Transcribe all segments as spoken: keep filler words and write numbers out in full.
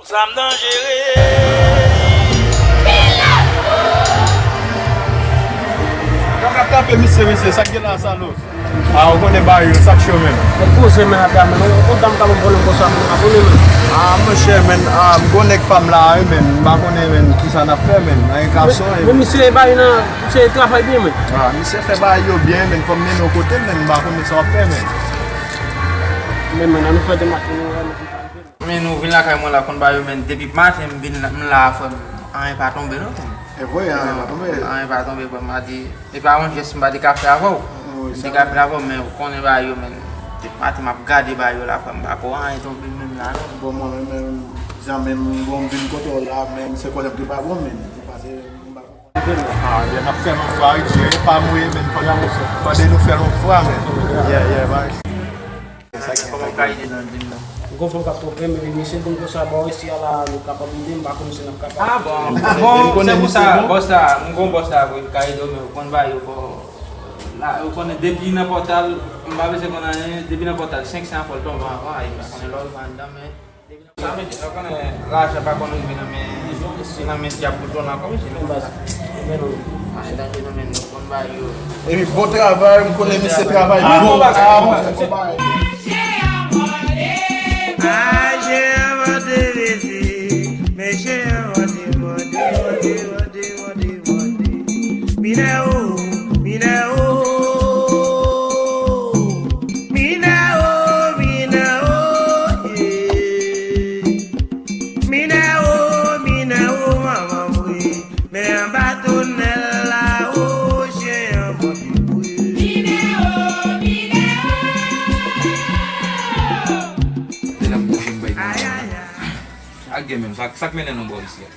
Zam danjere. Kòm n ap tape misye, mesye, sa k gen la, Salo? A, ou konnen bagay yo, sa k cho, menn? Mwen poze, menn, ata, menn. Ou, ou dam ka ban m pwoblèm konsa, menn, pa konnen, menn. A, monchè, menn, a, m konnen k pa m la, wi, menn. M pa konnen, menn, kisa n ap fè, menn. Anyen ka sonje, menn. Men misye bay nan, misye travay byen, menn. A, misye fè bagay yo byen, menn. Fò m mennen w kote l, menn. M pa konnen sa w ap fè, menn. Men, menn, an nou fè demach, menn. Men nou vin lakay mwen la, konn ba yo, men depi maten m vin la, m la, frè m, anyen pa tonbe non, frè m. E vre, anyen pa tonbe. Anyen pa tonbe, frè m, m pa di, e pa yon jès m pa te ka fè avè w. M te ka fè l avè w, men ou konnen ba yo, men depi maten m ap gade ba yo la, frè m, m pa ko anyen tonbe menm la non. Bon, mwen menm, menm, zanmi m, bon, m vin kote w la, men se kote m te pa bon, men se pase, m pa A, yeah, n ap fè l yon fwa, wi, Dye. E pa mwe, men fò n, fò de nou fè l yon fwa, men. Yeah, yeah, bay. Kòman w ka ede nan djim nan? Gon fanm k ap twonpe m, epi misye di m konsa, bò isi a la, nou kapab ede, m pa konnen si n ap kapab. A, bon. Bon, se pou sa, bòs la, m gon bòs la, wi, m ka ede w, men ou konn bagay yo, bon, la, ou konnen depi nan pòtal, m pa bezwen konn anyen, depi nan pòtal, senk san fò l tonbe anvan, e m pa konnen lè w rive anndan, men Sa vle di, nou konnen lajan pa konn rive nan men, se nan men dyab pou tonnen ankò, mesye, nou konn sa. Ay, danje nan men nou, konn bagay yo. Epi bon travay, m konnen misye travay byen. Ah, bon bagay, ah, bon bagay. Minè o, minè o, minè o, minè o, yeah. Minè o, minè o, manman mwe. Men anba tonèl la, o, chen an mòde mwe. Minè o, minè o. Lè n ap bouje m bay. Ay, ay, ay. Ak gen menm, sa, sa k mennen nou bò isi a?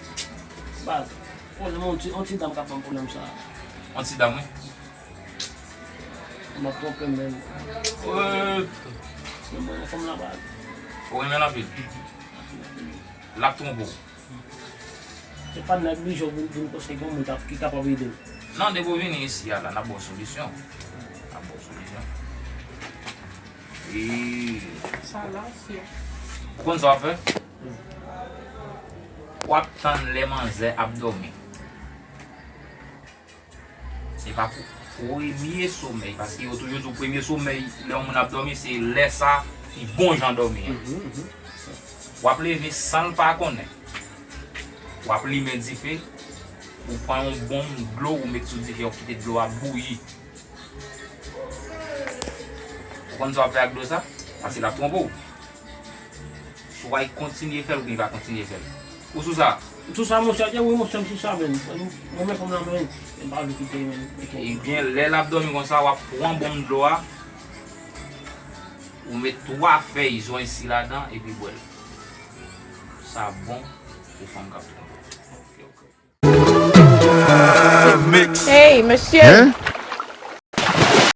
Baz, pwoblèm, yon ti, yon ti dam k ap ban m pwoblèm sa. Yon ti dam, wi. M ap twonpe menm. Euh. Mwen, mwen, fanm la baz. Ou renmen l anpil? L ap twonpe w. Se pa nèg li jò vin, vin konseye yon moun k ap, ki kapab ede l. Non, depi w vini isi a la, n ap ba w solisyon. N ap ba w solisyon. E sa la, se. Ou konn sa w ap fè? W ap tann lè manzè ap dòmi. Se pa pou premye somèy, paske yo toujou di w premye somèy, lè yon moun ap dòmi, se lè sa, li bon jan dòmi an. Mhm, mhm. W ap leve san l pa konnen. W ap limen dife, ou pran yon bonm dlo, ou met sou dife, w ap kite dlo a bouyi. Ou konn sa w ap fè ak dlo sa? Paske l ap twonpe w. Swa y kontinye fè l oubyen y pa kontinye fè l. Ou sou sa? M sou sa, monchè. Wi, monchè, m sou sa, menn. Mwen, men fanm nan, menn. M pa vle kite, menn. Ebyen, lè l ap dòmi konsa, w ap pran bonm dlo a, ou met twa fèy zwensi ladan, epi bwè l. Sa bon pou fanm k ap twonpe w. Hey, mesye! Hein?